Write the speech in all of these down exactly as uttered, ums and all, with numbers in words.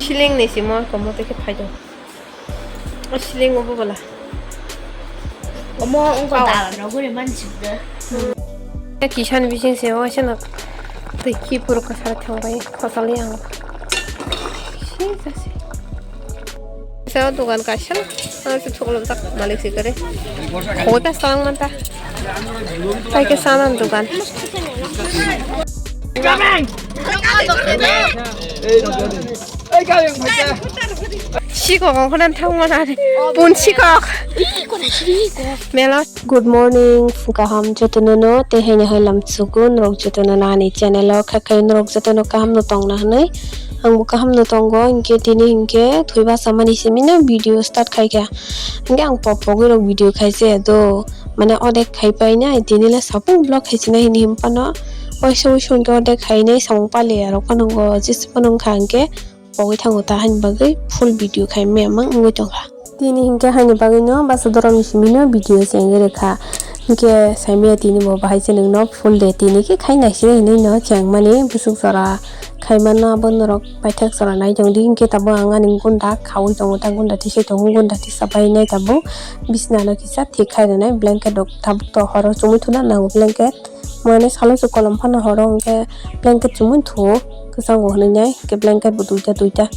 Siling ni simo komo tei khe phai do. O siling obo bala. Omo wngkha. Awa. Dalan rok guri man sibda. Kisan bising se o seno tei ki puro kasar thang bai khosal yang. Si jasi. Sa dukan kaisa. Ano se thuklom tak malik se kare. Khoi ta sang man ta. Tai ke sanan dukan. Sikok ang khonan thang mana re. Pun sikok. Mela. Good morning, kaham jotono no, tei haino hai lamsugo norok jotono no ani channel o kha khe norok jotono kaham no tongna hinwi. Ang bo kaham no tongo, hinkhe tini hinkhe thwi basa mani simi no video start khai kha. Hinkhe ang pok pogwi rok video khai se do, mane odek khai pai nai, tini le sapung vlog khai se nai hini him phano. Waisa waisa hinkhe odek khai nai samung pali ya rok phano go, jesa phano wngkha hinkhe. Pogwi thango ta haini bagwi full video khai maya mang wngwi tongkha. Tini hinkhe haini bagwino basa doromni simi no video se wngwi rwkha. Hinkhe saimaya tini bo bahai se nwngno full day tini khe khai naisingwi hinwi no chengmani bwswk jora khaimano abo norok paithak jora nai tongdi. Hinkhe tabuk ang ani gunda khaui tongo ta gunda tisai tongo gunda tisa bai nai tabuk bisna no kisa thik khai rwnai blanket rok tabuk to horo chumui thuna nango blanket. Mane salo se kolom phano horo hinkhe blanket chumui thuo kwchango hinwi nai hinkhe blanket bo duita duita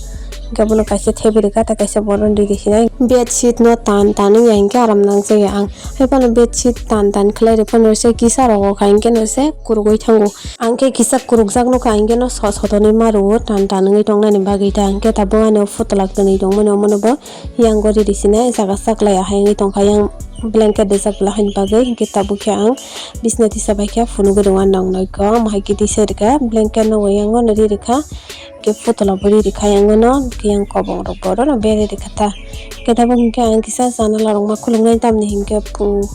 hinkhe bono kaisa thebi rwkha tei kaisa bono ridi hinai bedsheet no tan tan wngya hinkhe aram nang jagya ang hai phano bedsheet tan tan khlai rwphano se kisa rogo kha hinkhe no se kurugwi thango ang khe kisa kurukjak nukha hinkhe no so sotonwi ma rwo tan tan wngwi tongnani bagwi ta hinkhe tabuk ano phutlak twnwi tongmani omono bo. Yang gori risina jaga saklai ahai wngwi tongkha yang blanket rijak bwla haini bagwi hinkhe tabuk khe ang bisna tisa bai khe phunugwi rwna nang nai kha omo hai khe tisa rwkha blanket no yang no ri rwkha hinkhe phutola bo ri rwkha yang no hinkhe yang kobong rok bo oro no berwi rwkha ta hinkhe tabuk hinkhe ang kisa janala rok ma khuluknai tamni hinkhe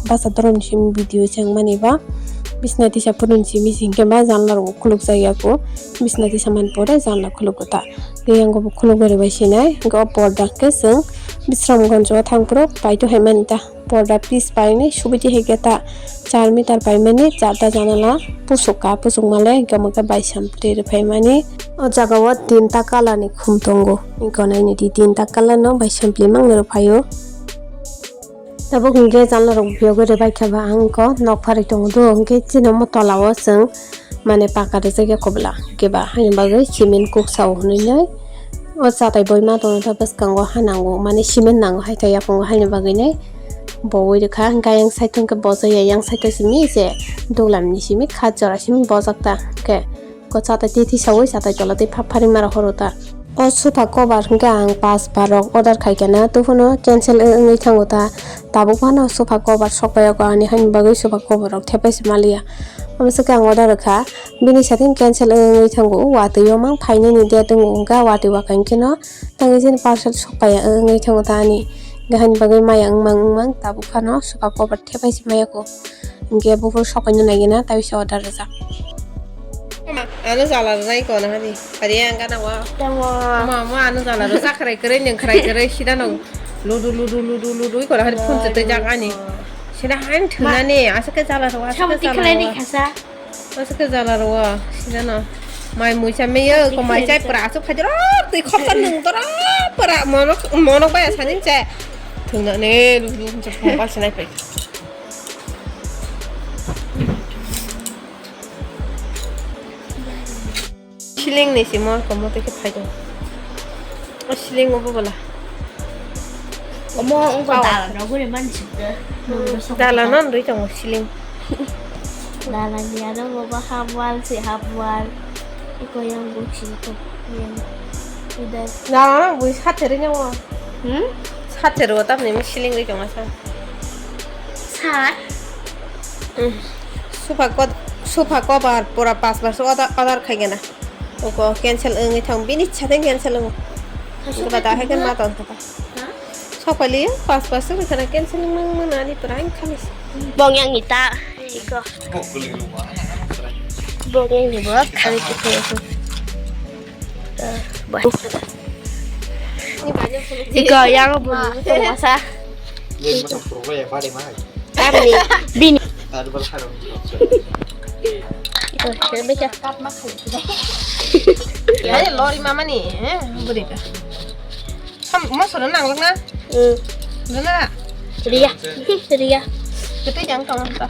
basa doromni simi video se wngmani ba bisna tisa phunukni simi hinkhe ba janala rok bo khulukjak ya kho bisna tisa man pore janala khulugo ta. Tei ang bo khulugwi rwbai sinai, hwnkhe o porda hwnkhe chwng Bisramganj o thang phuru paito hai mani ta. Porda piece painwi subidi hai khe ta char meter paimani charta janala pusuk ka, pusuk male hwnkhe omo khe bai sampli rwphaimani. O jaga o tinta colour ni khum tongo, hwnkhe nainidi tinta colour no bai sampli mangno rwphaio. Tabuk hwnkhe janala rok biyogwi rwbai khe ba ang khe nok pharwi tongo do, hwnkhe chini omo tola o chwng mane paka rijak ya kobla keba haini bagwi cement kuksa o hwnwi nai o chatai boima tongo ta bwskango ha nango mane cement nango hai ta yakungo haini bagwi nai bowi rwkha hwnkhe ayang side o hwnkhe bojai ya yang side o simi se duglam ni simi kha jora simi bojak ta hwnkhe. Ko chatai tei tisaui chatai tola tei phap phari mara horo ta. O sofa cover hwnkhe ang pas bar rok order khai khe na, tubufano cancel wngwi thango ta. Tabuk phano sofa cover sok pai o ani, haini bagwi sofa cover rok thepai se maliya. Omo se khe ang order rwkha, bini sathi cancel wngwi thango. Watwi o mang phainani date wngo wngkha, watwi wakha hwnkhe no tangwi jani parcel sok paiya wngwi thango ta ani. Hwnkhe haini bagwi maya wngmang wngmang tabuk phano sofa cover thepai se maya kho. Hwnkhe buphuru sok paina nai gana, tai se order rwjak. Ano jala rwnai ko na hani. Ari ang gana wa. Tamo. Ma, ma ano jala rwjak khrai khrai neng khrai khrai sida no. Ludu ludu ludu ludu ko hari phun chete jak ani. Sida han thuna ne, asa ke jala rwa, asa ke jala rwa. Khasa. Asa ke jala rwa, sida no. Mai muisa meyo ko mai chai pra asuk phajro, twi khopsa nung dora pra monok monok bai sanin che. Thuna ne ludu ludu chepung pa sinai pai. Siling ni simo komo tei khe phai do. O siling obo bwla. Omo wngkha dalan rok guri man sibda. Dalan no nrwi tongo siling. Dalan ni ano bobo half wall se half wall. Iko yang buchi ko. Yang. Udah. Dalan no bui sateri nyawa. Hmm? Sateri o tamni siling ri tongo sa. Sat. Hmm. Sofa co-, sofa cover pura pas bar so order, order khai gana. Oko cancel wngwi thang, bini chateng cancel wngo. Iko ba da hai kan ma ton thapa. Ha? Sok pali pas bar so kana cancel wngmang nani pura ang khani. Bong yang ita. Iko. Bong yang ni bok khani kita. Iko yang bulu tong masa. Kami bini. Oi, khe bikha. Hai lori mama ni, eh, buri ka. Sam, mo soro nang lak na? Hmm. Dana. Riya. Riya. Kita yang kawan ta.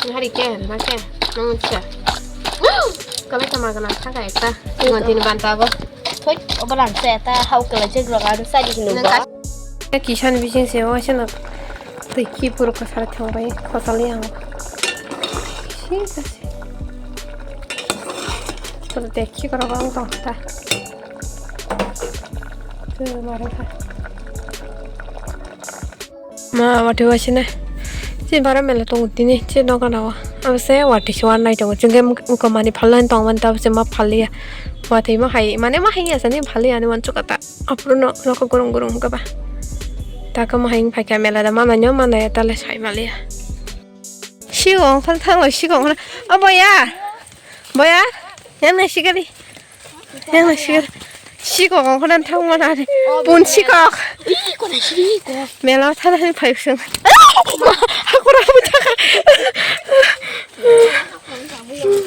Hari ke, na ke, nang siya. Kami sama kena thangka ekta. Ngon tin ban ta bo. Thoi, obo lang se ta hau kala jek rok aro sadi hino ba. Kisan bising se o seno twi ki puro kasar thang bai khosal yang. Si kasi. Puro dekhi koro bang tong ta. Tu mare kha. Ma watwi waisina. Chini bara mela tongo tini, chini nokana o. Abo se watwi se wanai tongo. Chwngke mukamani phalnani tongmani tabuk se ma phalya. Watwi ma hai, mane ma hai ya sani phalya ani wansukha ta. Aphuru no nokha gurung gurung wngkha ba. Taka ma hai wngphaikha mela da manai no manai ya tale sai maliya. Sikok wngkha thango sikok wngkha. O boya. Boya. Yang nai sikari. Yang nai sikari. Sikok wngkha thangma nari. Pun sikok. Mela thana ni phai sung. Hakura bu thaka.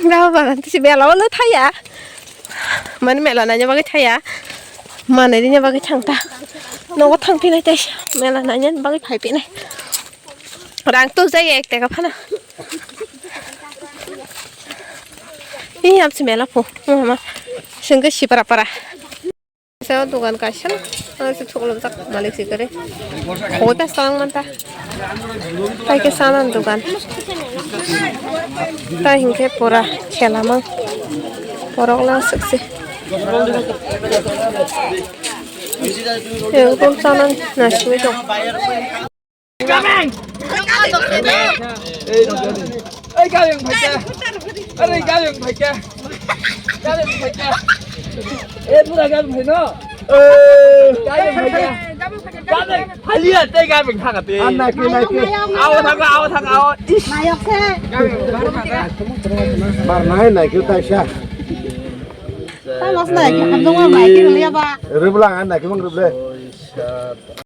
Dawa bagan tisi mela wala thaya. Mani mela nanya bagwi thaya. Manai rinya bagwi thangta. Nogo thangpinai tei mela nanya bagwi phaipinai. Rang tu jai ek taka phana. Ih, amsi mela pho. Mama. Sengke sipara para. Sa dukan kaisa. Asa thuklom jak malik sikare. Khota sang manta. Tai ke sanan dukan. Tai hinke pura khela mang. Porok la siksi. Ekdom sanan naswi dong. Ei, gari wng phaikha. Are, gari wng phaikha. Gari wng phaikha. Ei, pura gari wng phaino. Gari wng phaikha. Gari phaliya, tei gari wng thaka tei. Aw thaka, aw thaka, aw. Ish. Bar nai, nai, khe taisa. Rwbwla ang nai, khe mang rwble.